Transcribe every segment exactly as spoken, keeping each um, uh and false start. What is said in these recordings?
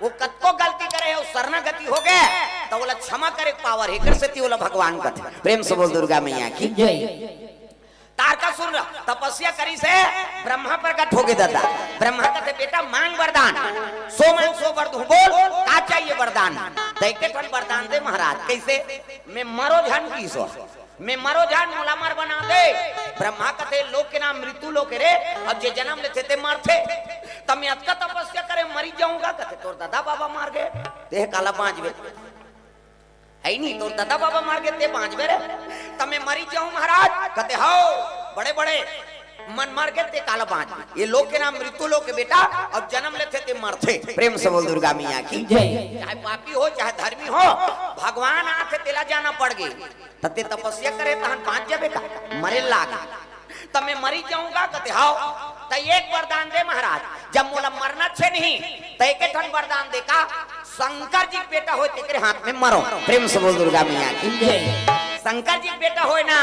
वो कतको गलती करे हे, वो शरणागति हो गए, त ओला क्षमा करे के पावर हे, एकर सेती ओला भगवान कथे। प्रेम से बोल दुर्गा मैया की। जय। तारकासुर तपस्या करिस हे, ब्रह्मा प्रकट हो गे दादा। ब्रह्मा कथे, "बेटा मांग वरदान, सो मांग सो वर दूं, बोल का चाहिए वरदान?" त एके ठन वरदान दे महाराज। कैसे? "मैं मरो झन," किहिस हे, "मैं मरो झन, मोला अमर बना दे।" ब्रह्मा कथे, "लोक के नाम मृत्यु लोक हे रे, अब जे जनम लेथे ते मरथे। त मैं अतका तपस्या करे मरी जाहूं गा?" कथे, "तोर दादा बाबा मर गे, तेह काला बांचबे?" हे नी, तोर दादा बाबा मर गे, ते बांचबे रे? "त मैं मरी जाहूं महाराज?" कथे, "हव, बड़े बड़े मन मर गे, ते काला बांचबे? ये लोक के नाम मृत्यु लोक हे बेटा, अब जनम लेथे ते मरथे।" प्रेम से बोल दुर्गा मैया की। जय। चाहे पापी हो, चाहे धर्मी हो, भगवान आथे, तेला जाना पड़ गे। त ते तपस्या करे तहन बांच जाबे का? मरे लाग। "त मैं मरी जाहूं गा?" कथे, "हव।" "त एक वरदान दे महाराज, जब मोला मरना हे नहीं, त एके ठन वरदान दे का, शंकर जी के बेटा होय तेकरे हाथ में मरो।" प्रेम से बोल दुर्गा मैया की। जय। "शंकर जी के बेटा होय ना,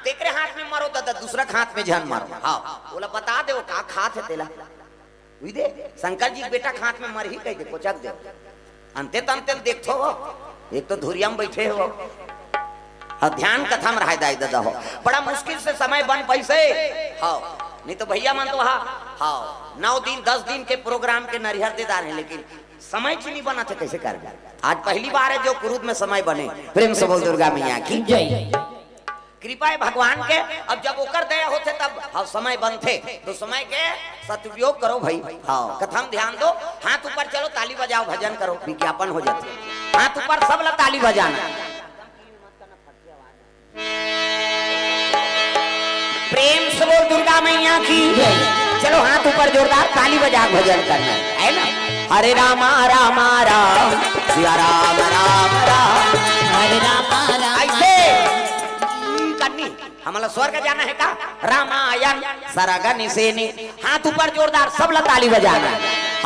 तेकरे हाथ में मरो दादा, दूसरा के हाथ में झन मरो।" हव, ओला बता दे वो का खात हे तेला। उही दे, शंकर जी के बेटा के हाथ में मरही कहि दे, कोचक दे। अंते तंते ल देखथो हो, एक तो धुरिया में बैठे हो, अउ ध्यान कथा में रहाय दाई ददा हो। बड़ा मुश्किल से समय बन पाइस हे। हव, नहीं तो भैया मन तो हा, हव, नौ दिन, दस दिन के program के नरिहर दे डारे हे, लेकिन समय च नहीं बनत हे, कैसे करबे? आज पहली बार हे जो कुरुद में समय बने। प्रेम से बोल दुर्गा मैया की। जय। कृपा हे भगवान के, अब जब ओकर दया होथे तब, हाँ, समय बनथे, तो समय के सदुपयोग करो भाई। हाँ, कथा म ध्यान दो, हाथ ऊपर चलो, ताली बजाओ, भजन करो, विज्ञापन हो जाथे। हाथ ऊपर, सब ला ताली बजाना। प्रेम से बोल दुर्गा मैया की। चलो हाथ ऊपर जोरदार, ताली बजा के भजन करना है, है ना? हरे रामा रामा राम, सिया राम राम राम। हरे रामा रामा ऐसे। करनी, हमला स्वर्ग जाना हे का? रामायण सरग निसेनी। हाथ ऊपर जोरदार, सब ला ताली बजाना।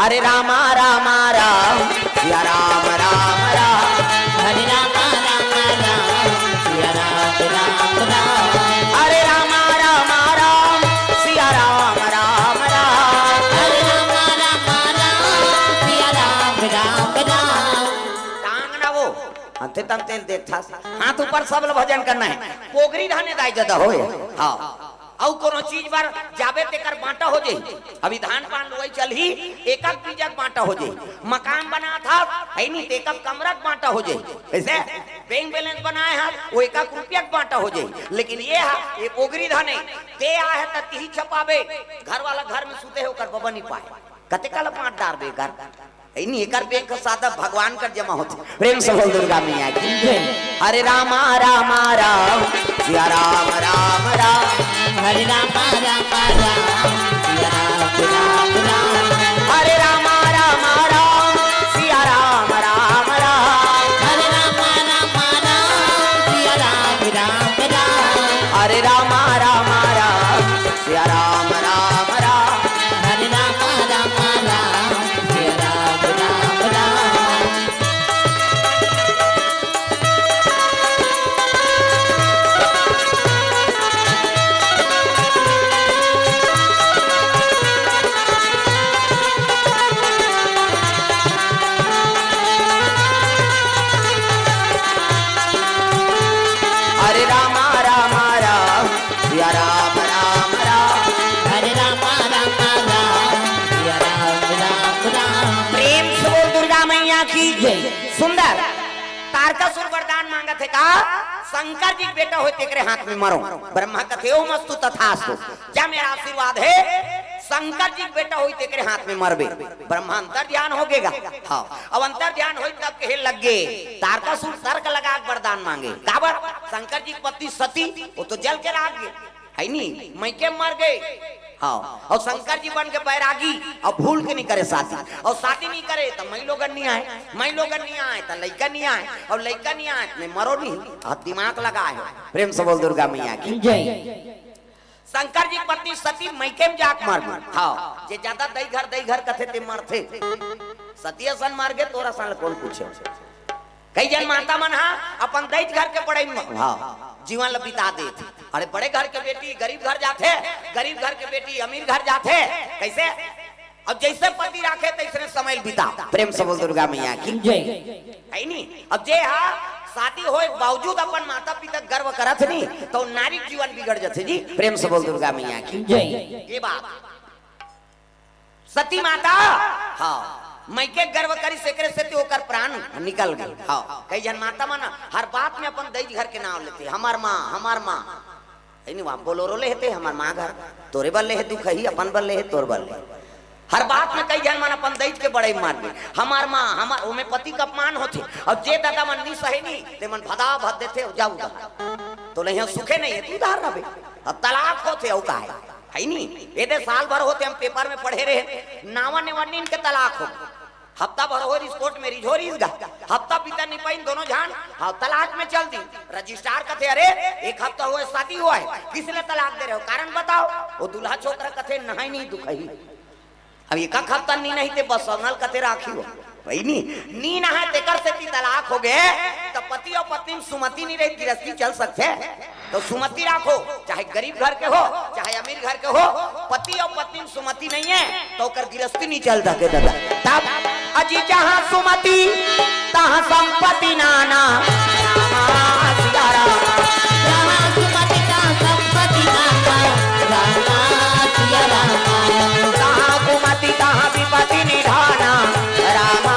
हरे रामा रामा राम, सिया राम राम राम। हरे रामा रामा राम, सिया राम राम राम। हरे रामा रामा राम, सिया राम राम राम। हरे रामा रामा राम, सिया राम राम राम। टांग ना वो, अंते तंते ल देखथस। हाथ ऊपर, सब ल भजन करना हे। पोगरी धने दाई ददा होय। हाँ। अउ कोनो चीज बर जाबे तेकर बांटा हो जाही। अभी धान पान लुवई चलही, एकक बीजक बांटा हो जाही। मकान बनात हस, है नी, तेकर कमरक बांटा हो जाही। कैसे? Bank balance बनाए हस, वो एकक रुपयक बांटा हो जाही। लेकिन ये हा, ये पोगरी धने, ते आहे त तिही छपाबे, घर वाला घर में सुते हे, ओकर बबा नी पाए। कते काला बांट डारबे कर। है नी, एकर बेंक सादा भगवान कर जमा होथे। प्रेम से बोल दुर्गा मैया की। हरे रामा रामा राम, सिया राम राम राम। हरे रामा रामा राम, सिया राम राम राम। हरे रामा रामा राम, सिया राम राम राम। हरे रामा रामा राम, सिया राम राम राम। हरे रामा रामा राम, सिया राम राम राम। हरे रामा रामा राम, सिया राम राम राम। हरे रामा रामा राम, सिया राम राम राम। हरे रामा रामा राम, सिया राम राम राम। प्रेम से बोल दुर्गा मैया की जय। सुंदर। तारकासुर वरदान मांगत हे का? शंकर जी के बेटा होय तेकरे हाथ में मरो। ब्रह्मा कथे, "ओम अस्तु तथास्तु।" जा, मेरा आशीर्वाद हे, शंकर जी के बेटा होय तेकरे हाथ में मरबे। ब्रह्मा अंतर ध्यान हो गेगा। हाँ, अब अंतर ध्यान होय तब कहे लग गे, तारकासुर तर्क लगा के वरदान मांगे। काबर? शंकर जी की पत्नी सती, वो तो जल के राख गे, है नी, मइके मर गे। हाँ, अउ शंकर जी बन के बैरागी, अउ भूल के नी करे शादी, अउ शादी नी करे त मई लोगन नी आए, मई लोगन नी आए त लइका नी आए, अउ लइका नी आए त मरो नी। अब दिमाग लगाए हो। प्रेम से बोल दुर्गा मैया की। जय। शंकर जी की पत्नी सती मइके में जाके मर गे। हाँ, जे ज्यादा दई घर, दई घर कथे ते मरथे। सती असन मर गे, तोर असन ल कोन पूछे? कई जन माता मन हा अपन दई घर के बड़ई म, हाँ, जीवन ल बिता देथे। अरे बड़े घर के बेटी गरीब घर जाथे, गरीब घर के बेटी अमीर घर जाथे। कैसे? अब जइसे पति राखे तइसने समय बिता। प्रेम से बोल दुर्गा मैया की। जय। है नी? अब जे हा शादी होए के बावजूद अपन माता पिता के गर्व करत नी, त नारी के जीवन बिगड़ जथे जी। प्रेम से बोल दुर्गा मैया की। जय। ये बात सती माता, हाँ, मइके गर्व करिस, एकरे सेती ओकर प्राण निकल गे। हाँ, कई झन माता मन हर बात में अपन दई घर के नाव लेथे, "हमर माँ, हमर माँ।" है नी, वहाँ बोलोरो ले हे ते, "हमर माँ घर।" तोरे बर ले हे दुखही, अपन बर ले हे, तोर बर ले। हर बात में कई झन मन अपन दई के बड़ई मार दे, "हमर माँ, हमर," ओमे पति के अपमान होथे। अउ जे ददा मन नी सहे नी, ते मन भदा भद देथे, "जाऊ उधार।" तो ले यहाँ सुखे नहीं है, तू उधार रहे। अब तलाक होथे, अउ का है? है नी? एदे साल भर होथे, हम पेपर में पढ़े रहे, नावा नेवा नीन के तलाक हो। हफ्ता भर हो रिस, कोर्ट में रिझो रिस गा। हफ्ता बीता नी पाइन दोनों झन, हाँ, तलाक में चल दी। रजिस्ट्रार कथे, "अरे, एक हफ्ता होए शादी होए, किस ले तलाक दे रहे हो? कारण बताओ।" वो दूल्हा छोकरा कथे, "नहाई नहीं दुखही।" अब एक हफ्ता नी नहाय ते बस सौनल कथे राखी हो। वही नी, नी नहाय तेकर सेती तलाक हो गे, त पति अउ पत्नी में सुमति नी रही, गिरस्ती चल सकथे? तो सुमति राखो, चाहे गरीब घर के हो, चाहे अमीर घर के हो, पति अउ पत्नी में सुमति नहीं है, तो ओकर गिरस्ती नी चल सके दादा। तब अजी जहाँ सुमति, तहाँ संपत्ति नाना। रामा सिया रामा। जहाँ सुमति तहाँ संपत्ति नाना, रामा सिया रामा। जहाँ कुमति तहाँ विपत्ति निधाना, रामा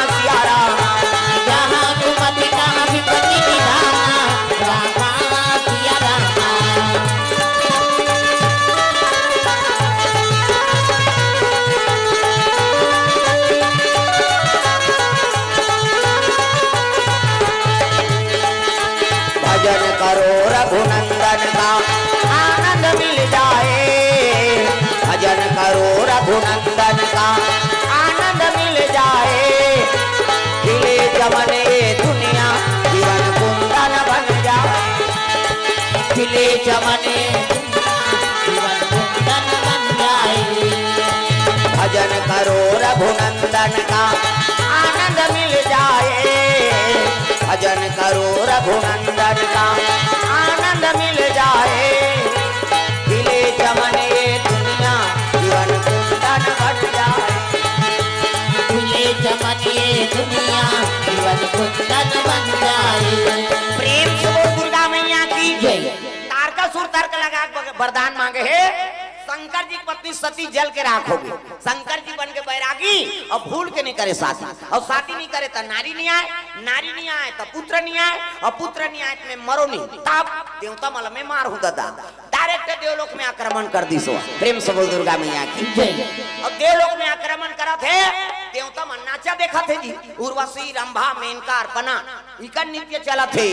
सिया रामा। जहाँ कुमति तहाँ विपत्ति निधाना, रामा सिया रामा। भजन करो रघुनंदन का आनंद मिल जाए, भजन करो रघुनंदन का आनंद मिल जाए। खिले चमन ये दुनिया जीवन कुंदन बन जाए, खिले चमन ये दुनिया जीवन कुंदन बन जाए। भजन करो रघुनंदन का आनंद मिल जाए, भजन करो रघुनंदन का आनंद मिल जाए। खिले चमन ये दुनिया जीवन कुंदन बन जाए, खिले चमन ये दुनिया जीवन कुंदन बन जाए। प्रेम से बोल दुर्गा मैया की जय। तारकासुर तर्क लगा के वरदान मांगे हे, शंकर जी की पत्नी सती जल के राख हो गे। शंकर जी बन के बैरागी अउ भूल के नी करे शादी, अउ शादी नी करे त नारी नी आय, नारी नी आय त पुत्र नी आय, अउ पुत्र नी आय त मैं मरो नी। तब देवता मन ल मैं मारहूँ दादा। डायरेक्ट देवलोक में आक्रमण कर दिस। प्रेम से बोल दुर्गा मैया की जय। अब देवलोक में आक्रमण करत हे, देवता मन नाचा देखत हे जी, उर्वशी, रंभा, मेनका, अर्पणा, इकर नृत्य चलत हे।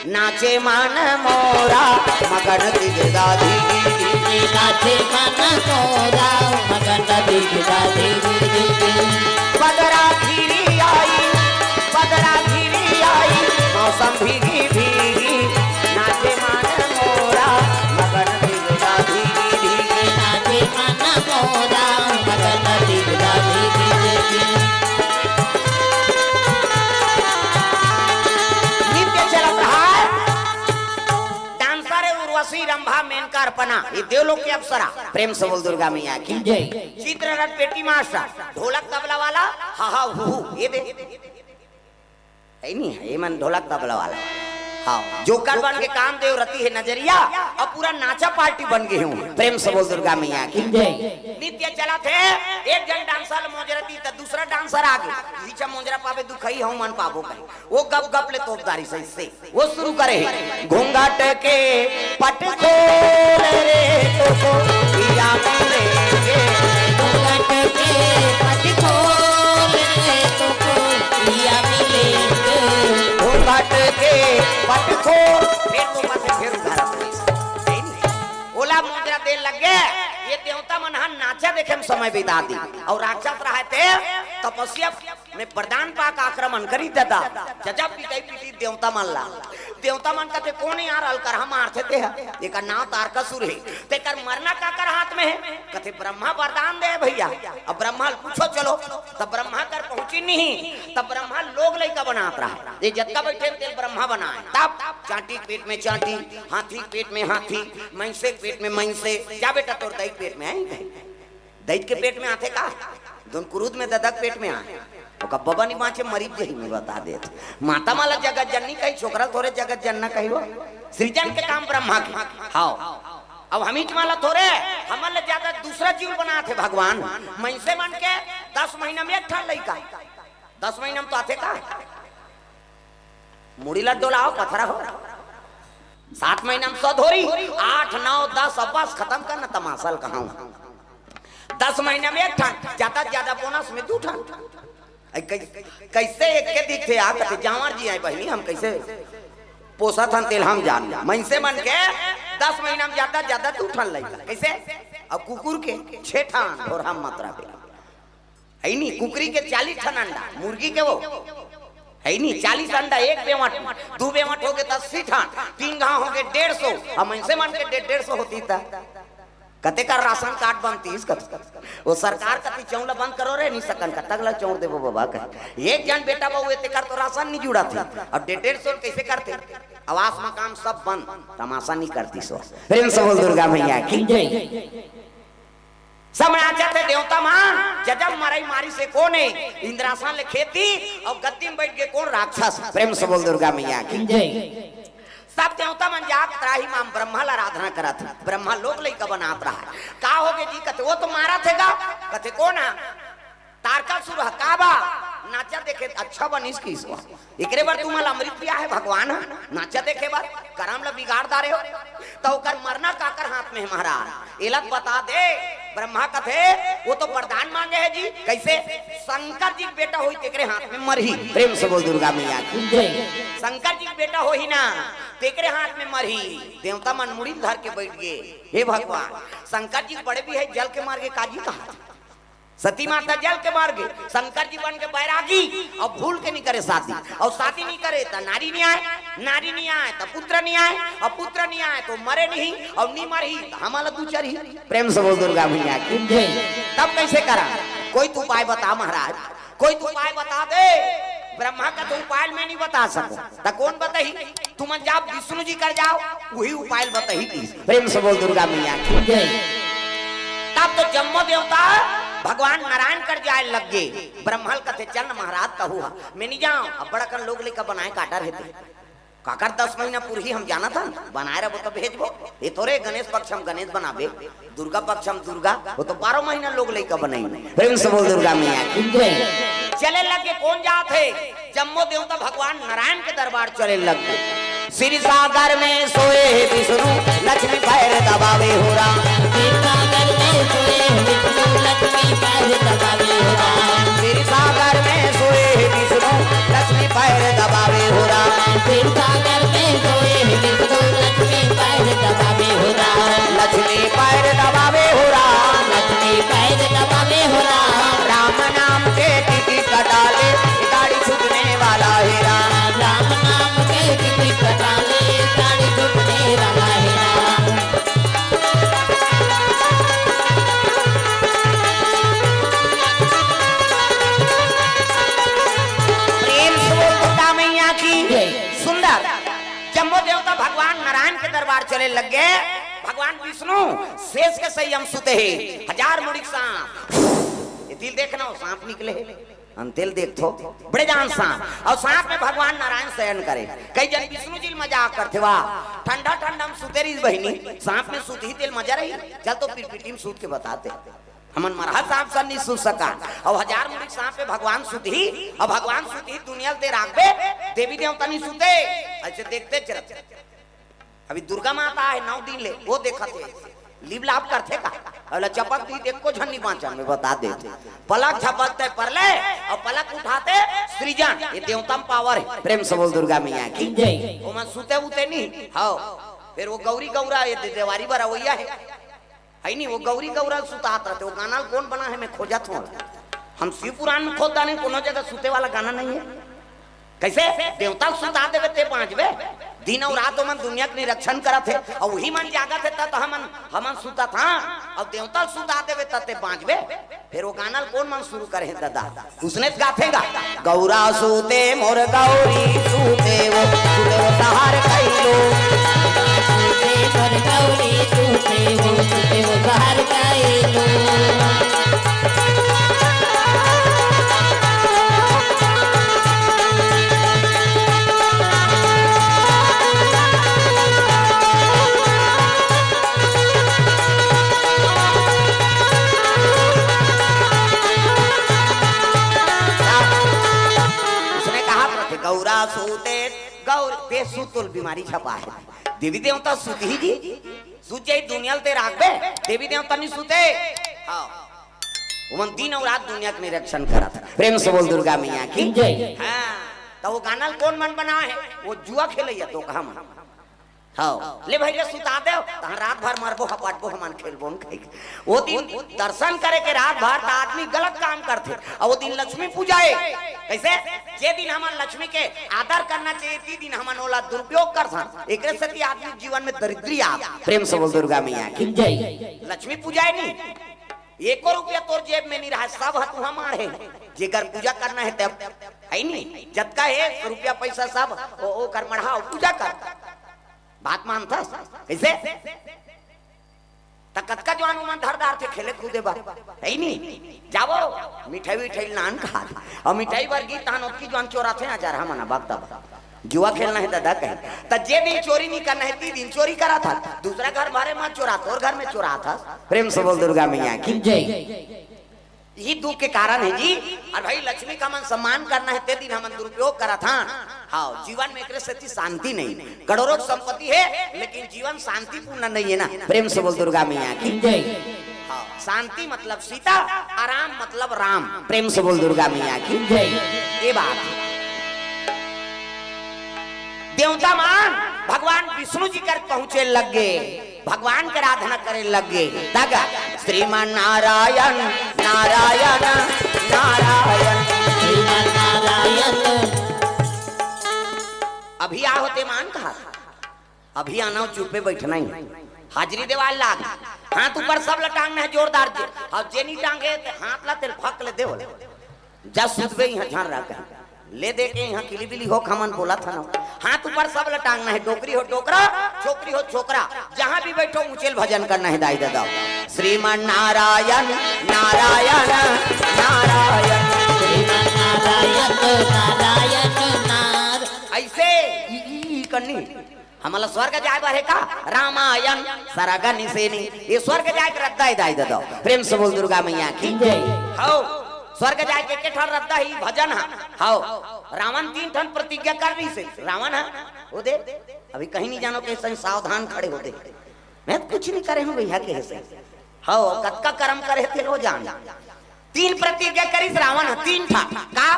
नाचे मन मोरा मगन दिगदा धिगी धिगी। नाचे मन मोरा मगन दिगदा धिगी धिगी। बदरा घिरी आई, बदरा घिरी आई, मौसम भीगी भीगी। नाचे मन मोरा मगन दिगदा धिगी धिगी। नाचे मन मोरा मगन दिगदा धिगी धिगी। नृत्य चलत रहा। डांसर है उर्वशी, रंभा, मेनका, अर्पणा, ये देवलोक के अप्सरा। प्रेम से बोल दुर्गा मैया की जय। चित्ररथ पेटी मास्टर, ढोलक तबला वाला, हा हा हू हू, ये दे। है नी, ये मन ढोलक तबला वाला। हाँ, जोकर बन के कामदेव रति हे नजरिया, अब पूरा नाचा पार्टी बन गे हूँ। प्रेम से बोल दुर्गा मैया की जय। नृत्य चलत हे, एक झन डांसर मोजरती त दूसरा डांसर आगे, पीछे मोजरा पाबे दुखई हूँ मन पाबो कहे। वो गप गप ले तोप डारिस हे। वो शुरू करे हे, घूंघट के पट खोल रे तोको पिया मिलेंगे। घूंघट के पट खोल रे तोको पिया मिलेंगे। घूंघट के पट खोल, फिर तो मत, फिर उधार अपनी। ओला मोजरा दे लग गे, ये देवता मन ह नाचा देखे में समय बिता दी। अउ राक्षस रहा ते तपस्या में वरदान पाके आक्रमण करी दादा, जजा पिटाई पीटी देवता मन ला। देवता मन कथे, "कोन यार अलकरहा मारथे ते ह? एकर नाव तारकासुर हे। तेकर मरना काकर हाथ में हे?" कथे, "ब्रह्मा वरदान दे भैया।" अब ब्रह्मा ल पूछो चलो, तब ब्रह्मा कर पहुंची नहीं, तब ब्रह्मा लोग लइका बनात रहा। ये जतका बैठे तेल ब्रह्मा बनाए, तब चांटी के पेट में चांटी, हाथी के पेट में हाथी, मइसे के पेट में मइसे। जा बेटा, तोर दई के पेट में आई कहीं। दईत के पेट में आथे का? धुन कुरुद में ददा के पेट में आए। ओका बबा नहीं बाँचे, मरीज जही में बता देत। माता मन ला जगत जननी कही, छोकरा थोरे जगत जनना कही हो। सृजन के काम ब्रह्मा के। हाव। अब हमीच मन ला थोरे, हमन ले ज्यादा दूसरा जीव बनाथे भगवान। मइनसे मन के दस महीना में एक ठन लइका। दस महीना में तो आथे का? मुड़ी ला डोलाओ, पथरा हो। सात महीना में सौ धोरी, आठ, नौ, दस, अब बस खतम कर ना तमाशा ल कहाऊं। दस महीना में एक ठन, ज्यादा से ज्यादा बोनस में दू ठन। ऐ कै-, कैसे एक के दिखथे आ, कथे, "जांवर जी आए बहिनी, हम कैसे पोसत हन तेल हम जान।" मइनसे मन के दस महीना में ज्यादा से ज्यादा दू ठन लइका। कैसे? अब कुकुर के छे ठन, ढोरहा मात्रा पे। है नी, कुकरी के चालीस ठन अंडा, मुर्गी के वो है नी, चालीस अंडा, एक बेवट, दू बेवट होगे त अस्सी ठन, तीन घांव होगे डेढ़ सौ। अब मइनसे मन के डेढ़, डेढ़ सौ होतिस त कते का राशन कार्ड बनतिस? कत-, वो सरकार कति चौंला बंद करो रे, नहीं सकन कतक ला चौंड़ देबो बबा कहे। एक जन बेटा बहू हे तेकर तो राशन नहीं जुड़ाथे, अब डेढ़, डेढ़ सौ कैसे करथे? आवास मकान सब बंद, तमाशा नहीं करतिस वो। प्रेम से बोल दुर्गा मैया की। जय। सब नाचत हे देवता मन, जजब मरई मारिस हे कोन हे? इंद्रासन ले खेत दी अउ गद्दी में बइठ गे कोन? राक्षस। प्रेम से बोल दुर्गा मैया की। जय। सब देवता मन जात त्राही मां ब्रह्मा ला आराधना करत हे। ब्रह्मा लोग लइका बनात रहा हे। का होगे जी? कथे, "वो तो मारत हे गा।" कथे, "कोन हा?" "तारकासुर हा।" "का बा?" "नाचा देखे त अच्छा बनिस किस वा।" एकरे बर तुमन ला अमृत पिया हे भगवान ह, नाचा देखे बर, करम ला बिगाड़ डारे हो, त ओकर मरना काकर हाथ में हे महाराज? एला बता दे। ब्रह्मा कथे, "वो तो वरदान मांगे हे जी।" कैसे? "शंकर जी के बेटा होही तेकरे हाथ में मरही।" प्रेम से बोल दुर्गा मैया की। जय। "शंकर जी के बेटा होही ना, तेकरे हाथ में मरही।" देवता मन मुड़ी धर के बइठ गे, "हे भगवान, शंकर जी के बड़े भी हे, जल के मर गे का जी?" कहा सती माता जल के मर गे, शंकर जी बन के बैरागी, अउ भूल के नहीं करे शादी, अउ शादी नहीं करे त नारी नहीं आए, नारी नहीं आए त पुत्र नहीं आए, अउ पुत्र नहीं आए त मरे नहीं, अउ नहीं मरही त हमला दू चरही। प्रेम से बोल दुर्गा मैया की। जय। तब कैसे करा? कोई तो उपाय बता महाराज, कोई तो उपाय बता दे। ब्रह्मा कथे उपाय मैं नहीं बता सकूं, त कोन बताही? तुमन जाव विष्णु जी कर जाव, उही उपाय ल बताही किस। प्रेम से बोल दुर्गा मैया की। जय। तब तो जम्मो देवता भगवान नारायण कर जाए लग गे। ब्रह्मा ल कथे, "चल न महाराज, तहू हा।" "मैं नहीं जांव, अब्बड़ अकन लोग लइका बनाए काटा रहते।" "काकर दस महीना पुरही हम जानत हन, बनाए रहबो त भेजबो। ये थोरे गणेश पक्ष हम गणेश बनाबे।" दुर्गा पक्ष हम दुर्गा, वो तो बारह महीना लोग लइका बनई। प्रेम से बोल दुर्गा मैया की। जय। चले लग गे, कोन जात हे? जम्मो देवता भगवान नारायण के दरबार चले लग गे। क्षीर सागर में सोए हे विष्णु, लक्ष्मी पैर दबावे हो राम। क्षीर सागर में सोए हे विष्णु, लक्ष्मी पैर दबावे हो राम। क्षीर सागर में सोए हे विष्णु, लक्ष्मी पैर दबावे हो राम। क्षीर सागर में सोए हे विष्णु, लक्ष्मी पैर दबावे हो राम। लक्ष्मी पैर दबावे हो राम। लक्ष्मी पैर दबावे हो राम। राम नाम के टिकट कटा ले, दाढ़ी छूटने वाला हे राम। राम नाम के टिकट कटा ले, दाढ़ी छूटने वाला हे राम। प्रेम से बोल दुर्गा मैया की। जय। सुंदर। जम्मो देवता भगवान नारायण के दरबार चले लग गे। भगवान विष्णु शेष के सही म सुते हे, हजार मुड़ी के सांप। ये तिल देखना हो, सांप निकले हे। अंतेल देखथो, बड़े जान सांप। अउ सांप में भगवान नारायण शयन करे। कई जन विष्णु जी ल मजाक करथे, "वाह, ठंडा ठंडा म सुते रहिस बहिनी, सांप में सुतही तेल मजा रही। चल तो पिरपिटी म सूत के बताते।" हमन मरहा सांप सन नहीं सुत सका। अउ हजार मुड़ी सांप पे भगवान सुतही, अउ भगवान सुतही दुनिया ल दे राखबे, देवी देवता नहीं सुते। ऐसे देखते चलत। अभी दुर्गा माता हे नौ दिन ले, वो देखत हे। लिप लाप करथे का? अउ ला चपक दी, एको झन नहीं बांचन, मैं बता देत। पलक झपकते परलय, अउ पलक उठाते सृजन, ये देवता म पावर हे। प्रेम से बोल दुर्गा मैया की। जय। ओमन सुते उते नहीं, हव। फिर वो गौरी गौरा, ये दे-, देवारी बरा वही हे। है नी, वो गौरी गौरा ल सुतात रहते, वो गाना ल कोन बना हे, मैं खोजत हूँ। हम शिव पुराण में खोद डाले, कोनो जगह सुते वाला गाना नहीं हे। कैसे? देवता ल सुता देबे ते बांचबे। दिन अउ रात ओमन दुनिया के निरीक्षण करत हे, अउ वही मन जागत हे, त, त हमन, हमन सुतत, हाँ, अउ देवता ल सुता देबे त ते बांचबे। फिर वो गाना ल कोन मन शुरू करे हे ददा? उसने त गाथे गा, "गौरा सूते मोर गौरी सूते वो, सूते वो सहार कइलो।" सूते मोर गौरी तू पे वो, तू पे वो बाहर का ये लो। उसने कहा, "गौरा सूते, गौर पे सूतल बीमारी छपा है।" देवी देवता सूत ही जी, सूत जाई दुनिया ल ते राखबे, देवी देवता नहीं सूते। हाँ, ओमन दिन अउ रात दुनिया के निरीक्षण करत हे। प्रेम से बोल दुर्गा मैया की। जय। हाँ, त वो गाना ल कोन मन बनाए हे? वो जुआ खेलइया तो कहा मन। हाँ, ले भइया सुता देव, तहाँ रात भर मरबो, हपटबो, हमन खेलबो न कहिके। वो दिन दर्शन करे के रात भर त आदमी गलत काम करथे, अउ वो दिन लक्ष्मी पूजा हे। कइसे? जे दिन हमन लक्ष्मी के आदर करना चाहिए, ती दिन हमन ओला दुरुपयोग करथन। एकरे सेती आदमी जीवन में दरिद्री आ। प्रेम से बोल दुर्गा मैया की। जय। लक्ष्मी पूजा हे नी, एको रुपया तोर जेब में नहीं रहा, सब ह तुहा मार हे। जेकर पूजा करना हे तब, हे नी, जतका हे रुपया पैसा सब ओ, ओकर मढ़ाव, पूजा कर। बात मानथस? कइसे? त कतका जवान उमन धर डारथे खेले कूदे बर, हे नी? जावो, मिठाई विठाई लान खात। अउ मिठाई बर गिस तहन ओतकी जवान चोराथे, हजार हमन बक दबा। जुआ खेलना हे ददा कहे। त जे दिन चोरी नहीं करना हे, ती दिन चोरी करत हस। दूसरा घर भरे मत चोरा, तोर घर में चोराथस। प्रेम से बोल दुर्गा मैया की। जय। यही दुख के कारण हे जी। अउ भाई लक्ष्मी का हमन सम्मान करना हे, ते दिन हमन दुरुपयोग करत हन। हाँ, जीवन में एकरे सेती शांति नहीं। करोड़ों संपत्ति हे, लेकिन जीवन शांतिपूर्ण नहीं हे ना। प्रेम से बोल दुर्गा मैया की। जय। हाँ, शांति मतलब सीता, आराम मतलब राम। प्रेम से बोल दुर्गा मैया की। जय। ये बात हे। देवता मन भगवान विष्णु जी कर पहुंचे लग गे, भगवान के आराधना करे लग गे। तग श्रीमन नारायण, नारायण, नारायण। श्रीमन नारायण। अभी आ होते मान कहा, अभी आना हो, चुप्पे बैठना ही। हाजिरी देवाल लाग, हाथ ऊपर सब ल टांगना हे जोरदार जे। अउ जे नहीं टांगे ते हाथ ला तेल फक ले देवल। जा सुतबे इहाँ झन रह कहे। ले दे के इहाँ किली बिली हो खमन बोलत हन। हाथ ऊपर सब ल टांगना हे, डोकरी हो डोकरा, छोकरी हो छोकरा, जहाँ भी बैठो ऊंचे ल भजन करना हे दाई ददा। श्रीमन नारायण, नारायण, नारायण। श्रीमन नारायण, नारायण, नारायण। अइसे ई, ई, ई करनी। हमला स्वर्ग जाए बर हे का? रामायण सरग निसेनी। ये स्वर्ग जाए के रद्दा हे दाई ददा। प्रेम से बोल दुर्गा मैया की। जय। हव, स्वर्ग जाए के के ठन रद्दा हे भजन हा। हव, रावण तीन ठन प्रतिज्ञा कर रहिसे। रावण हा, ओ दे, अभी कहीं नहीं जानो कइसे सावधान खड़े हो दे। मैं कुछ नहीं करे हूँ भइया कहे से। हव, कतका करम करे हे तेला जान। तीन प्रतिज्ञा करिस रावण हा, तीन ठा। का?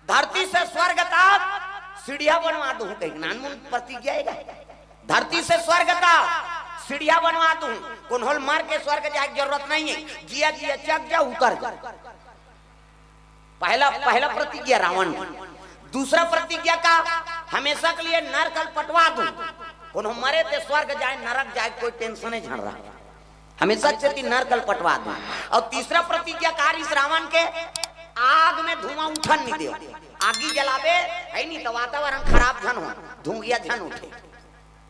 धरती से स्वर्ग तक सीढ़िया बनवा दूं कहिके, नानमुन प्रतिज्ञा हे गा। धरती से स्वर्ग तक सीढ़िया बनवा दूं, कोनो ल मर के स्वर्ग जाए के जरूरत नहीं हे, जिया जिया चक जा, उतर जा। पहला, पहला प्रतिज्ञा रावण की। दूसरा प्रतिज्ञा का, हमेशा के लिए नरक ल पटवा दूं, कोनो मरे ते स्वर्ग जाए, नरक जाए, कोई tension ही झन रहा। हमेशा सेती नरक ल पटवा दूं। अउ तीसरा प्रतिज्ञा का रिहिस रावण के, आग में धुआं उठन नहीं देव। आगी जलाबे, हे नहीं, त वातावरण खराब झन हो, धुंगिया झन उठे।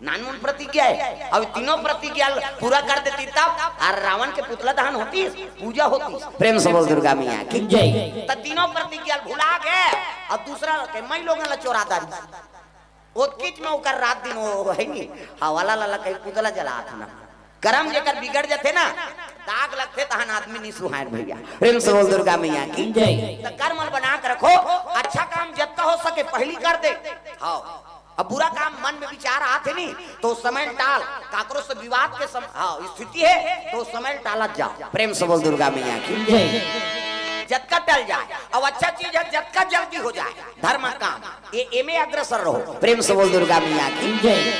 नानमुन प्रतिज्ञा हे। अब तीनों प्रतिज्ञा ल पूरा कर देती तब, अउ रावण के पुतला दहन होतिस, पूजा होतिस। प्रेम से बोल दुर्गा मैया की। जय। त तीनों प्रतिज्ञा ल भुला गे, अउ दूसरा के मई लोगन ल चोरा डारिस। ओतकीच में ओकर रात दिन वो हे नी, हवाला लाला कहीं पुतला जलात हे ना। करम जेकर बिगड़ जथे ना, दाग लगथे तहन आदमी नहीं सुहाय भइया। प्रेम से बोल दुर्गा मैया की। जय। त करम ल बना के रखो, अच्छा काम जतका हो सके पहली कर दे। हव, अब बुरा काम मन में विचार आत हे नी, त ओ समय ल टाल, काकरो से विवाद के सम-, हव, स्थिति हे, त ओ समय ल टालत जाव। प्रेम से बोल दुर्गा मैया की। जय। जतका टल जाए, अब अच्छा चीज हे, जतका जल्दी हो जाए, धर्म काम, ये एमे अग्रसर रहो। प्रेम से बोल दुर्गा मैया की। जय।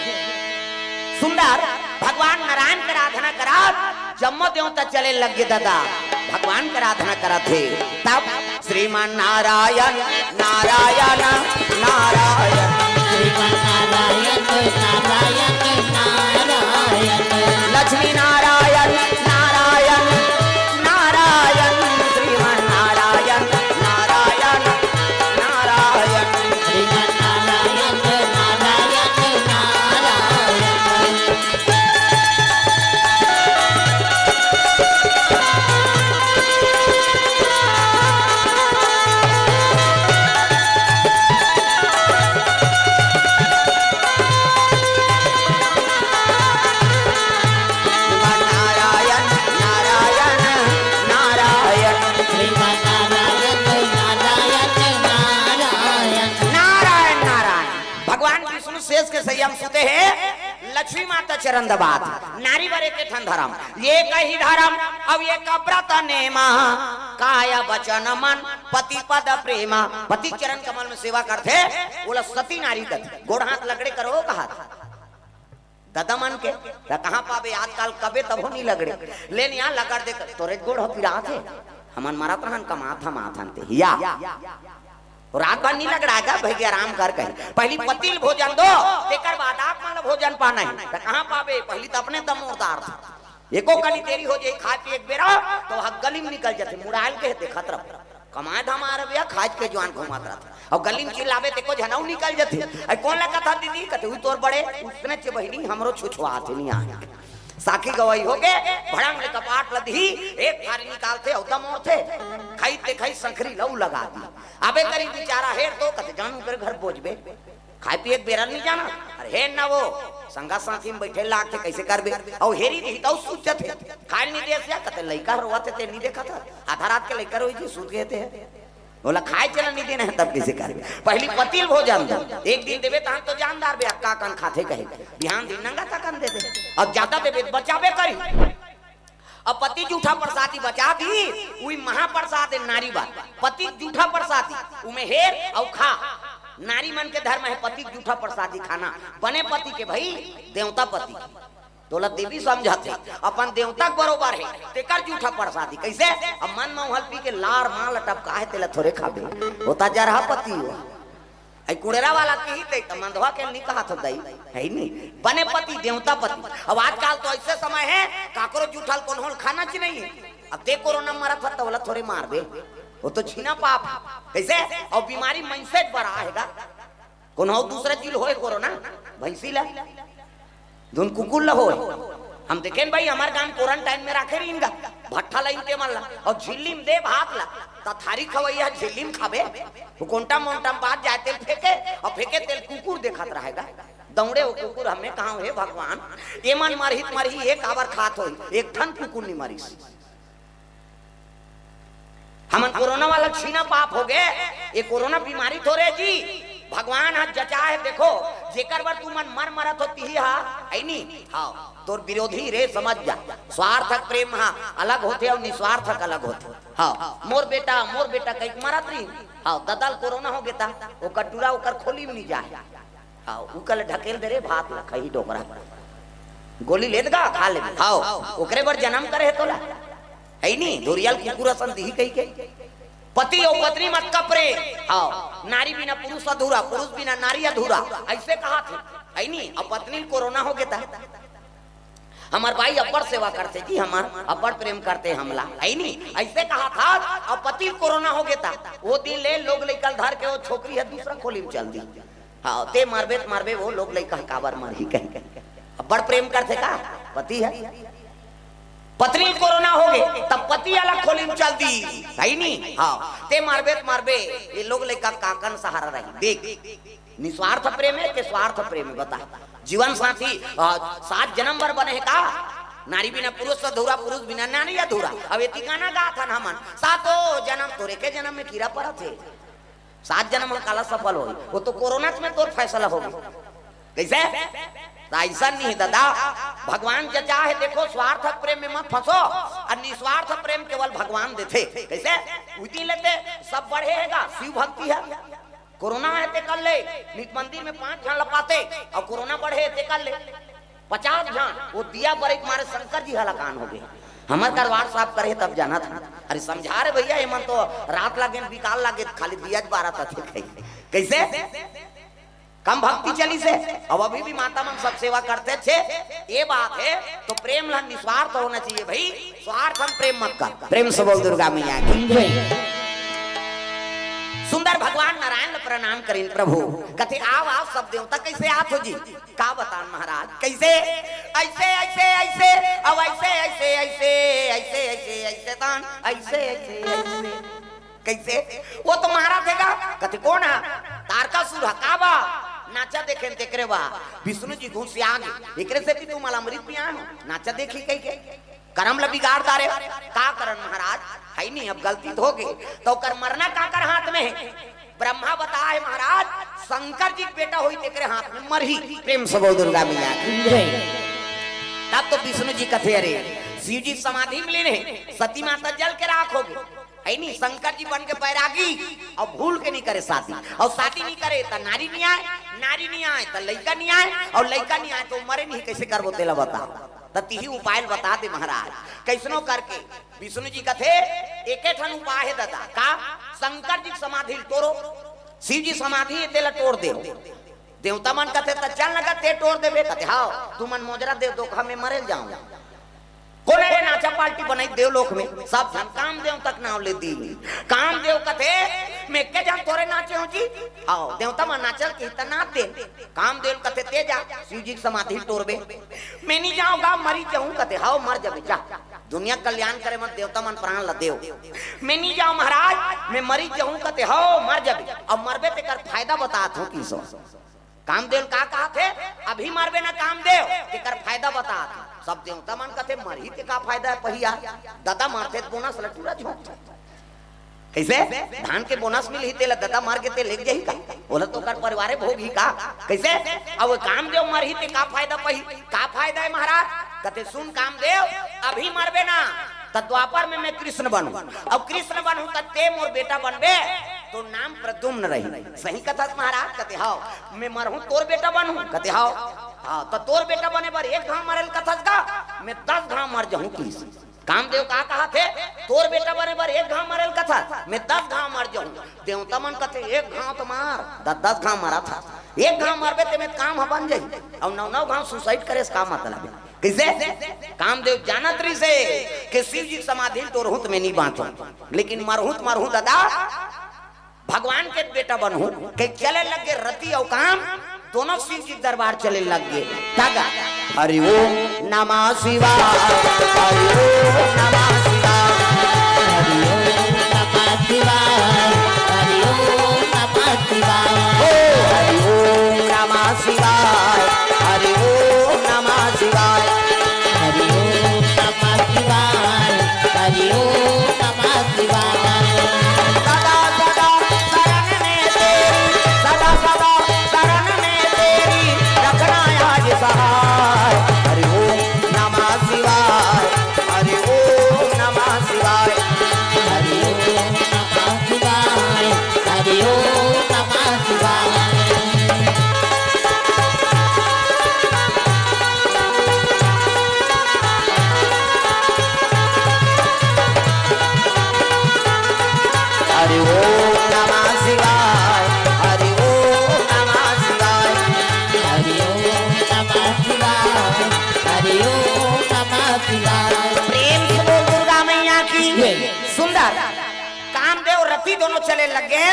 सुंदर भगवान नारायण के आराधना करत, जम्मो देवता चले लग गे ददा, भगवान के आराधना करत हे। तब श्रीमन नारायण, नारायण, नारायण। श्रीमन नारायण, नारायण, नारायण। लक्ष्मी नारायण, नारायण, नारायण। श्रीमन नारायण, नारायण, नारायण। श्रीमन नारायण, नारायण, नारायण। संयम सुते हे, लक्ष्मी माता चरण दबात। नारी बर एक ठन धरम, ये कही धरम, अब ये कब्रत नेमा, काय बचन मन, पति पद प्रेमा। पति चरण कमल में सेवा करथे, ओला सती नारी कथे। गोड़ हाथ लगड़े करो कहा ददा मन के, त कहाँ पाबे आजकल, कबे तभो नहीं लगड़े। लेन यहाँ लगड़ दे, तोरे गोड़ हो पिरात हे, हमन मरत रहन, कमात हम आथन ते। या। रात भर नहीं लगड़ा गा, भई आराम कर कहीं। पहली पति ल भोजन दो, तेकर बाद आप मन ल भोजन पाना हे। त कहाँ पाबे, पहली त अपने दमोरदार था। एको कनी देरी हो जाई, खाए पिए एक बेरा, तो वह गली में निकल जाथे, मुड़ायल के देखत रहो। कमाए धमाए रहे भैया, खाज के जुआन घुमात रहथे। अउ गली में चिल्लाबे, ते को झनऊ निकल जाथे। "अरे कौन ला कथा दीदी?" कथे, "उही तोर बड़े, उसने चे बहिनी, हमरो छुछुआत हे, नहीं आए।" साखी गवाही हो गे, भड़ंग ले कपाट ल दिही, एक थारी निकालथे, अउ दमोरथे, खाई ते खाई संखरी लऊ लगा दी। अबे करी बिचारा हेर तो, कथे, "जानू कर घर बोझबे।" खाए पिए के बेरा नहीं जाना। अरे हे न वो, संगा साथी में बैठे लागथे, कैसे करबे? अउ हेरी दिही तउ सूत जथे। खाए नहीं देस या, कथे लइका रोवत हे, ते नहीं देखत हे। आधा रात के लइका रोई जी, सूत गए थे। बोला, "खाए चला नहीं देना है, तब कैसे करबे?" पहली पति ल भोजन दो। एक दिन देबे, तहन तो जानदार बे, अक्का कन खाथे कहे। बिहान दिन नंगा तकन दे दे। अउ ज्यादा देबे, तो बचाबे करी। अब पति जूठा प्रसादी बचा दी, उही महाप्रसाद हे नारी बर। पति जूठा प्रसादी, उमे हेर अउ खा। नारी मन के धर्म हे पति जूठा प्रसादी खाना। बने पति के भई, देवता पति के। तोला देवी समझत हे, अपन देवता के बरोबर हे, तेकर जूठा प्रसादी। कैसे? अब मन म उहल पी के लार मां ल टपका हे, तेला थोरे खाबे। होता जरहा पति हो। अई कुड़ेरा वाला की ही दई, त मंदवा के नहीं कहा था दई, हे नहीं? बने पति, देवता पति। अब आजकल तो ऐसे समय हे, काकरो जूठा ल कोनो ल खाना च नहीं हे। अब ते कोरोना मरत ह, त ओला थोरे मारबे, वो तो छीना पाप हे। कैसे? अउ बीमारी मनसे बर आएगा। कोनो दूसरा जिल होए कोरोना, भैंसी ला, धुन कुकुर ला होए। हम देखेन भाई, हमर गांव क्वारंटाइन में राखे रहिन गा, भट्ठा लाइन ते मन ला, अउ झिल्ली में दे भात ला, त थारी खवैया झिल्ली में खाबे, वो कोंटा मोंटा में बात जाए तेल फेंके, अउ फेंके तेल कुकुर देखत रहेगा। दौड़े वो कुकुर, हमें कहा, "हे भगवान, ये मन मरही त मरही, ये काबर खात होही?" एक ठन कुकुर नहीं मरिस। हमन कोरोना वाला छीना पाप हो गे। ये कोरोना बीमारी थोरे जी, भगवान ह जचा हे। देखो, जेकर बर तुमन मर मरत हो, तिही हा, है नी? हाँ, तोर विरोधी रे, समझ जा। स्वार्थक प्रेम हा अलग होथे अउ निस्वार्थक अलग होथे। हाँ, मोर बेटा, मोर बेटा कहिके मरत रही। हाँ, ददा ल कोरोना हो गे ता, ओकर टूरा ओकर खोली में नहीं जाए। हाँ, उकल ढकेल दे रे, भात ला खाही डोकरा। गोली लेत गा, खा ले। हाँ, ओकरे बर जन्म करे हे तोला। है नी, धुरियल कुकुर असन दिही कहिके। पति अउ पत्नी मत कपरे। हाँ, नारी बिना पुरुष अधूरा, पुरुष बिना नारी अधूरा, ऐसे कहा थे। है नी, अब पत्नी ल कोरोना हो गे ता, हमर बाई अब्बड़ सेवा करथे जी, हमर अब्बड़ प्रेम करथे हमला, है नी, ऐसे कहा था। अब पति ल कोरोना हो गे ता, वो दिन ले लोग लइका ल धर के वो छोकरी ह दूसरा खोली में चल दी। हाँ, ते मरबे त मरबे, वो लोग लइका ह काबर मरही कहिके। अब्बड़ प्रेम करथे का पति ह? पत्नी ल कोरोना हो गे, तब पति अलग खोली में चल दी, है नी? हाँ, ते मरबे त मरबे, ये लोग लइका काकर सहारा रही। देख, निस्वार्थ प्रेम हे के स्वार्थ प्रेम हे, बता। जीवन साथी, अ, सात जन्म बर बने हे का? नारी बिना पुरुष अधूरा, पुरुष बिना नारी अधूरा। अब एती गाना गाथन हमन, सातों जन्म तोरे के जन्म में कीरा परत हे। सात जन्म काला सफल होही, वो तो कोरोना में तोर फैसला होगे। कैसे? त ऐसा नहीं हे दादा, भगवान जचा हे, देखो, स्वार्थक प्रेम में मत फंसो, अउ निस्वार्थ प्रेम केवल भगवान देथे। कैसे? उती लेते सब बढ़े हे गा, शिव भक्ति हे। कोरोना हे ते कर ले, नित मंदिर में पांच झन ल पाते, अउ कोरोना बढ़े हे ते कर ले पचास झन, वो दिया बरे के मारे शंकर जी हलाकान हो गे। हमर करवार साफ करे तब जानत हन। अरे समझा रे भैया, ये मन तो रात लागे, बिकाल लागे, खाली दिया ज बारत थे। कैसे? कम भक्ति चली से, अब अभी भी माता मन सब सेवा करथे छे। ये बात हे, तो प्रेम ला निस्वार्थ होना चाहिए भाई, स्वार्थ हम प्रेम मत कर। प्रेम से बोल दुर्गा मैया की जय। सुंदर भगवान नारायण ल प्रणाम करिन प्रभु, कथे, "आव, आव, सब देवता कैसे आत हो जी?" का बतान महाराज, कैसे? ऐसे, ऐसे, ऐसे, अब ऐसे, ऐसे, ऐसे, ऐसे, ऐसे, ऐसे तान, ऐसे, ऐसे, ऐसे। कैसे? वो तो महाराज देगा, कथे, "कौन है?" "तारकासुर ह।" "का बा?" "नाचा देखे तेकरे बा।" "विष्णु जी घुस आगे, एकरे से भी तुम अमृत पिया हो, नाचा देखी कहिके।" करम ल बिगाड़ डारे। का करन महाराज, है नहीं, अब गलती तो हो गई, तो ओकर मरना काकर हाथ में हे? ब्रह्मा बताए महाराज, शंकर जी के बेटा होई तेकरे हाथ में मरही। प्रेम से बोल दुर्गा मैया की। जय। तब तो विष्णु जी कथे, "अरे, शिव जी समाधि में लीन हे, सती माता जल के राख होगे।" है नी, शंकर जी बन के बैरागी, अउ भूल के नी करे शादी, अउ शादी नी करे त नारी नी आय, नारी नी आय त लइका नी आय, अउ लइका नी आय त मरे नी, कइसे करबो तेला बता। त तिही उपाय ल बता दे महाराज, कइसनो करके। विष्णु जी कथे, "एके ठन उपाय हे ददा।" "का?" "शंकर जी के समाधि ल टोरो, शिव जी समाधि हे तेला टोर देव।" देवता मन कथे, "त चल न गा, ते टोर देबे।" कथे, "हव।" "तुमन मोजरा देव दो, का में मरे ल जाऊं।" कोने रे नाचा पार्टी बनाई देवलोक में, सब झन कामदेव तक नाव ले दी। कामदेव कथे, "में के झन तोरे नाचे हो जी?" "हव।" देवता मन नाचल की त नाच दे। कामदेव कथे, "ते जा, शिव जी के समाधि टोरबे।" "में नी जाऊं गा, मरी जाऊं।" कथे, "हव, मर जबे, जा। दुनिया कल्याण करे मन देवता मन प्राण ल देव।" "में नी जाऊं महाराज, में मरी जाऊं।" कथे, "हव, मर जबे। अब मरबे तेकर फायदा बतात हूं किसो।" कामदेव का कहत हे, "अभी मरबे ना कामदेव, तेकर फायदा बतात हूं।" सब देवता मन कथे, "मरही ते का फायदा हे पहिया? ददा मरथे त बोनस ल टूरा झोंकथे।" कइसे? धान के बोनस मिलही तेला ददा मर के ते लेग जाही का? ओला तो ओकर परिवारे भोगही का? कइसे? अब वो कामदेव मरही ते का फायदा पही? का फायदा हे महाराज? कथे, "सुन कामदेव, अभी मरबे ना, त द्वापर में में कृष्ण बनहूं, अउ कृष्ण बनहूं त ते मोर बेटा बनबे, तोर नाम प्रद्युम्न रही।" "सही कथस महाराज?" कथे, "हव।" "में मरहूं तोर बेटा बनहूं?" कथे, "हव।" "हव, त तोर बेटा बने बर एक घांव मरे ल कथस गा, में दस घांव मर जहूं" किस। कामदेव का कहत हे, "तोर बेटा बने बर एक घांव मरे ल कथस, में दस घांव मर जहूं।" देवता मन कथे, "एक घांव त मार, दस दस घांव मरत हस, एक घांव मरबे ते में काम ह बन जाही, अउ नौ नौ घांव suicide करे से का मतलब हे?" कइसे? कामदेव जानत रहिसे कि शिव जी के समाधि ल टोरहूं त में नी बांचहूं, लेकिन मरहूं त मरहूं ददा, भगवान के बेटा बनहूं। कहे चले लग गे रति अउ काम, दोनों शिव जी के दरबार चले लग गे। तागा, "हरि ओम नमः शिवाय, हरि ओम नमः शिवाय, हरि ओम नमः शिवाय, हरि ओम नमः शिवाय, ओ हरि ओम नमः शिवाय, हरि ओम नमः शिवाय, हरि ओम नमः शिवाय, हरि ओम नमः शिवाय।" सदा सदा शरण में तेरी, सदा सदा शरण में तेरी, रखना आज सहाय। हरि ओम नमः शिवाय, हरि ओम नमः शिवाय, हरि ओम नमः शिवाय, हरि ओम नमः शिवाय। हरि ओम नमः शिवाय, हरि ओम नमः शिवाय, हरि ओम नमः शिवाय, हरि ओम नमः शिवाय। प्रेम से बोल दुर्गा मैया की। जय। सुंदर। कामदेव रति दोनों चले लग गे,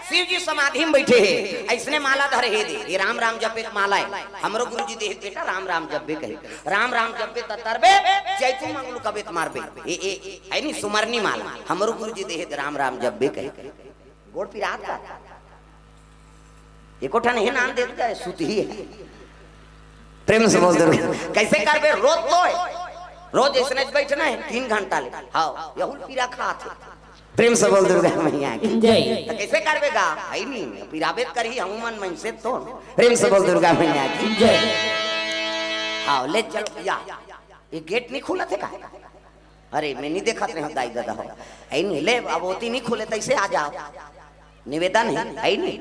शिव जी समाधि में बइठे हे, अइसने माला धरे हे दे, ये राम राम जपे के माला हे, हमरो गुरुजी दे हे बेटा, राम राम जपबे कहे, राम राम जपबे त तरबे, जय तू मंगलू कबे त मारबे, ए, ए, हे नी सुमरनी माला, हमरो गुरुजी दे हे दे, राम राम जपबे कहे, गोड़ पिरात का, एको ठन हे नान देत का, सुत ही हे। प्रेम से बोल दे रे। कइसे करबे? रोज तो हे। रोज अइसने बइठना हे, तीन घंटा ले। हव, यहू ल पीरा खात हे। प्रेम से बोल दुर्गा मैया की। जय। त कइसे करबे गा? हे नी, पिराबे त करही, हमू मन मनसे तो। प्रेम से बोल दुर्गा मैया की। जय। हव, ले चल, या। ये गेट नी खुलत हे का? अरे, में नी देखत रहेंव दाई ददा हो। हे नी, ले, अब ओती नी खुले, तइसे आ जाव। निवेदन हे, हे नी?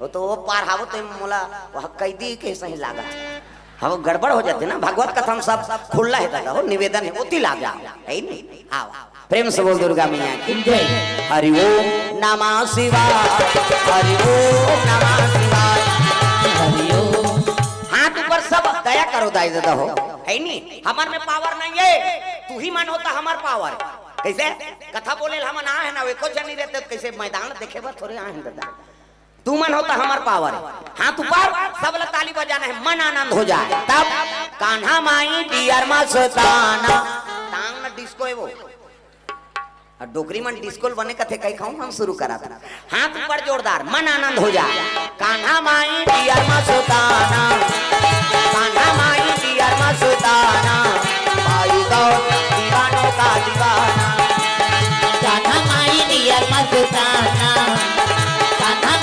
वो तो वो पार हावो तो मोला वह कैदी के सही लागत हे। हाँ, वो गड़बड़ हो जाथे ना, भगवत कथा में सब खुल्ला हे ददा हो, निवेदन हे, ओती ला जाव, हे नी? आव, आव। प्रेम से बोल दुर्गा मैया की। जय। हरि ओम नमः शिवाय, हरि ओम नमः शिवाय, हरि ओम। हाथ ऊपर सब, दया करो दाई ददा हो, हे नी? हमर में power नइ हे, तुही मन हो त हमर power। कइसे? कथा बोले ल हमन आए हन, अउ एको झन नइ रहिते त कइसे मैदान देखे बर थोरे आए हन ददा? तुमन हो त हमर power हे। हाथ ऊपर, सब ला ताली बजाना हे, मन आनंद हो जाए। तब कान्हा माई dear मस्ताना, टांग न disco हे वो। अउ डोकरी मन disco ल बने कथे, कहि खाऊं हम शुरू करत। हाथ ऊपर जोरदार, मन आनंद हो जाए। कान्हा माई dear मस्ताना, कान्हा माई dear मस्ताना, माई गौ दीवानों का दीवाना। कान्हा माई dear मस्ताना, कान्हा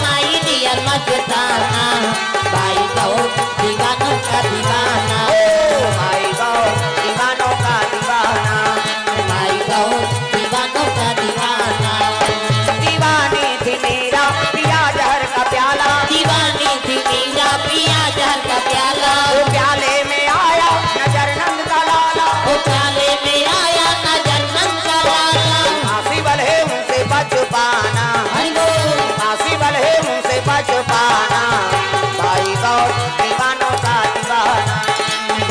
चुकाना। भाई गौर दीवानों का दीवाना।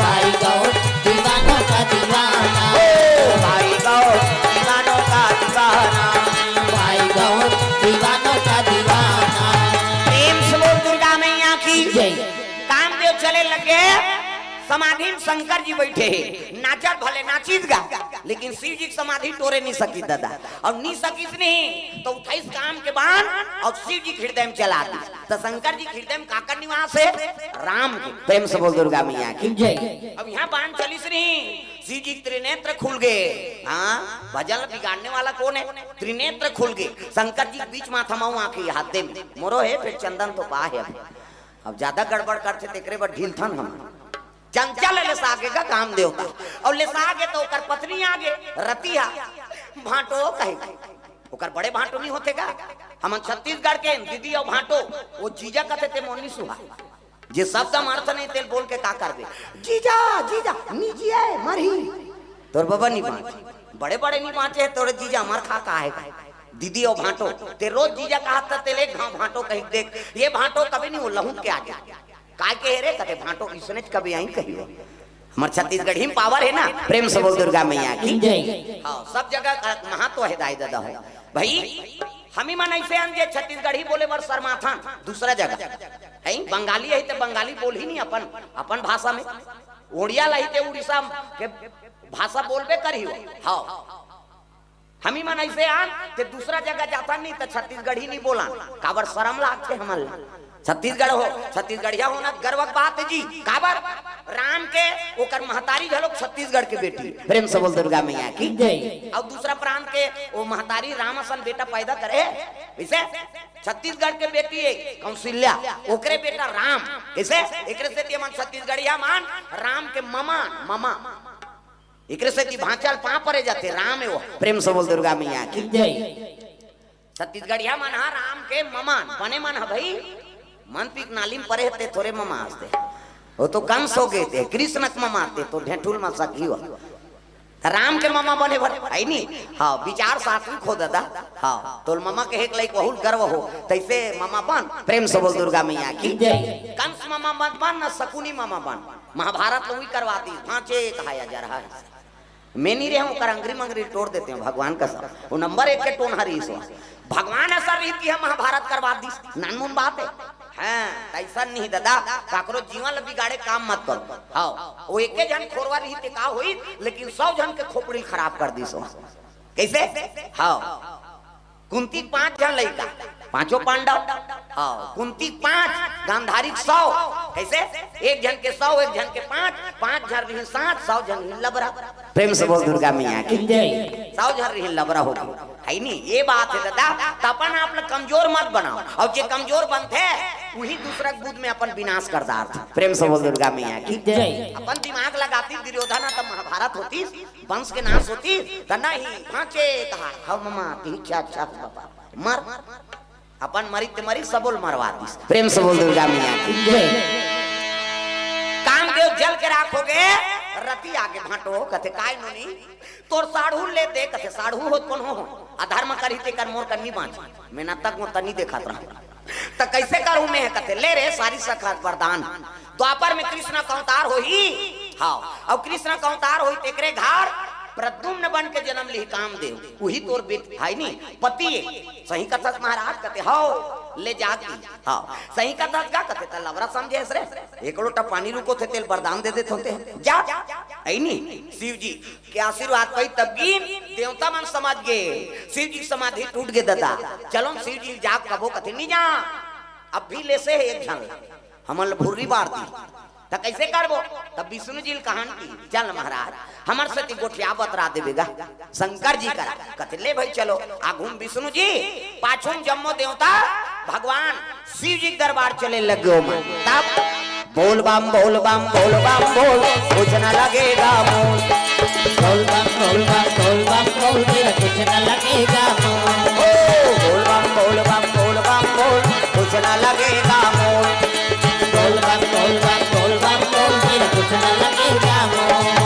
भाई गौर दीवानों का दीवाना। ओ भाई गौर दीवानों का दीवाना। भाई गौर दीवानों का दीवाना। प्रेम से बोल दुर्गा मैया की जय। कामदेव चले लगे समाधि में, शंकर जी बैठे हे, नाचत भले नाचिस गा, लेकिन शिव जी के समाधि टोरे नहीं सकिस दादा। अउ नहीं सकिस नहीं तो उठाइस काम के बाण अउ शिव जी के हृदय में चला दिस। त शंकर जी के हृदय में काकर निवास हे? राम के। प्रेम से बोल दुर्गा मैया की जय। अब यहाँ बाण चलिस नहीं, शिव जी के त्रिनेत्र खुल गे। हाँ, भजन बिगाड़ने वाला कौन है? त्रिनेत्र खुल गे। शंकर जी के बीच माथा माऊ आंखी हाथ दे में मोरो हे, फिर चंदन तो पा हे। अब ज्यादा गड़बड़ करथे तेकरे बर ढीलथन हम। चंचल लेसा गे का कामदेव का। अउ लेसा गे त ओकर पत्नी आगे, रतिहा। भांटो कहे। ओकर बड़े भांटो नहीं होथे का? हमन छत्तीसगढ़ के दीदी अउ भांटो, ओ जीजा कथे ते मोर नी सुहा। जे शब्द म अर्थ नहीं तेल बोल के का करबे? जीजा, जीजा, नी जिए, मरही। तोर बबा नी बांचे। बड़े बड़े नी बांचे, तोरे जीजा मर खा का हे का? दीदी अउ भांटो, ते रोज जीजा कहत त तेल एक घांव भांटो कहि देख। ये भांटो कभी नहीं हो लहूट के आगे। काय के हे रे? कथे भांटो इसने च कभी आई कहियो। हमर छत्तीसगढ़ी में पावर हे ना। प्रेम से बोल दुर्गा मैया की जय। हाँ, सब जगह का महत्व हे दाई दादा हो। भाई, हमी मन ऐसे हन जे छत्तीसगढ़ी बोले बर शर्माथन दूसरा जगह। है बंगाली है तो बंगाली बोल ही नहीं अपन, अपन भाषा में। उड़िया ला ही ते उड़ीसा के भाषा बोलबे करी हो। हाँ, हमी मन ऐसे आन ते दूसरा जगह जाथन नहीं त छत्तीसगढ़ी नहीं बोलन। काबर शरम लागथे हमन ला। छत्तीसगढ़ हो, छत्तीसगढ़िया होना गर्व के बात हे जी। काबर? राम के ओकर महतारी घलोक छत्तीसगढ़ के बेटी। प्रेम से बोल दुर्गा मैया की जय। अउ दूसरा प्रांत के ओ महतारी राम असन बेटा पैदा करे हे। इसे छत्तीसगढ़ के बेटी हे कौशल्या, ओकरे बेटा राम। इसे एकरे सेती हमन छत्तीसगढ़िया मन राम के ममा, ममा। एकरे सेती भांचा ल पांव परे जाथे, राम हे वो। प्रेम से बोल दुर्गा मैया की जय। छत्तीसगढ़िया मन ह राम के ममा, बने मन ह भाई। मन पीक नाली म परे हे ते थोरे ममा हंसते। वो तो कंस हो गे ते, कृष्ण के ममा ते तो ढेंठुल म सखी हो। त राम के ममा बने बर, है नी? हाँ, विचार सात्विक हो दादा। हाँ, तोल ममा के एक लइक वहू ल गर्व हो, तैसे ममा बन। प्रेम से बोल दुर्गा मैया की जय। कंस ममा मत बन, न शकुनी ममा बन। महाभारत ल उही करवा दिस, भांचे कहाया जा रहा है। मैं नहीं रहे हूँ, ओकर अंगरी मंगरी तोड़ देते हैं, भगवान कसम। वो नंबर एक के टोनहा रहिस हो। भगवान असन रहितिस त महाभारत करवा दिस, नानमुन बात हे। हाँ, अइसन नहीं दादा, काकरो जीवन ल बिगाड़े काम मत करो। हाँ, वो एके झन खोरवा रहिस ते का होई, लेकिन सौ झन के खोपड़ी खराब कर दिस हो। कैसे? हाँ, कुंती के पांच झन लइका, पांचों पांडव। हाँ, कुंती के पांच, गांधारी के सौ। कैसे? एक झन के सौ, एक झन के पांच, पांच झन रहिन सात, सौ झन रहिन लबरा। प्रेम से बोल दुर्गा मैया की जय। सौ झन रहिन लबरा हो गे। है नी? ये बात हे दादा, त अपन आप ल कमजोर मत बनाओ। अउ जे कमजोर बनथे, उही दूसरा के बुध में अपन विनाश कर डारथे। प्रेम से बोल दुर्गा मैया की जय। अपन दिमाग लगातिस दुर्योधन ह त महाभारत होतिस, वंश के नाश होतिस, त नहीं, भांचे कहा, हव ममा, तिही इच्छा अच्छा हे बाबा, मर। अपन मरी ते मरी, सबो ल मरवा दिस। प्रेम से बोल दुर्गा मैया की जय। कामदेव जल के राख हो गे, रतिहा गे भांटो, कथे काय नोनी, तोर साढ़ू ल ले दे, कथे साढ़ू होत कोनो हो, अधर्म करही तेकर मोर कन्नी बांच, मैं न तक वो तनी देखत रहूं। त कैसे करूं मैं, कथे ले रे, सारी सखा वरदान। द्वापर में कृष्ण के अवतार होही। हाँ, अउ कृष्ण के अवतार होही तेकरे घर प्रद्युम्न बन के जन्म लिही कामदेव। उही तोर बेट, है नी, पति हे। सही कथस महाराज, कथे हव, ले जा की। हाँ, सही कथस का, कथे त लबरा समझे हस रे। एक लोटा पानी रुको थे, तेल वरदान दे देत होते हैं। जा, है नी, शिव जी के आशीर्वाद पाई तब की देवता मन समझ गे। शिव जी के समाधि टूट गे दादा। चलो न शिव जी ल जा कबो, कथे नहीं जा। अब भी लेसे हे एक झन ला। हमन ल भुर्री बार दी। त कैसे करबो? तब विष्णु जी ल कहन की, चल महाराज, हमर सेती गोठिया बतरा देबे गा, शंकर जी करा। कथे, ले भाई चलो। आगू म विष्णु जी, पाछू म जम्मो देवता, भगवान शिव जी के दरबार चले लगे ओमन। तब बोल बम, बोल बम, बोल बम, बोल, कुछ न लगेगा मोल। बोल बम, बोल बम, बोल बम, बोल, तेरा कुछ न लगेगा मोल। ओ, बोल बम, बोल बम, बोल बम, बोल, कुछ न लगेगा मोल। बोल बम, बोल बम, बोल बम, बोल, तेरा कुछ न लगेगा मोल।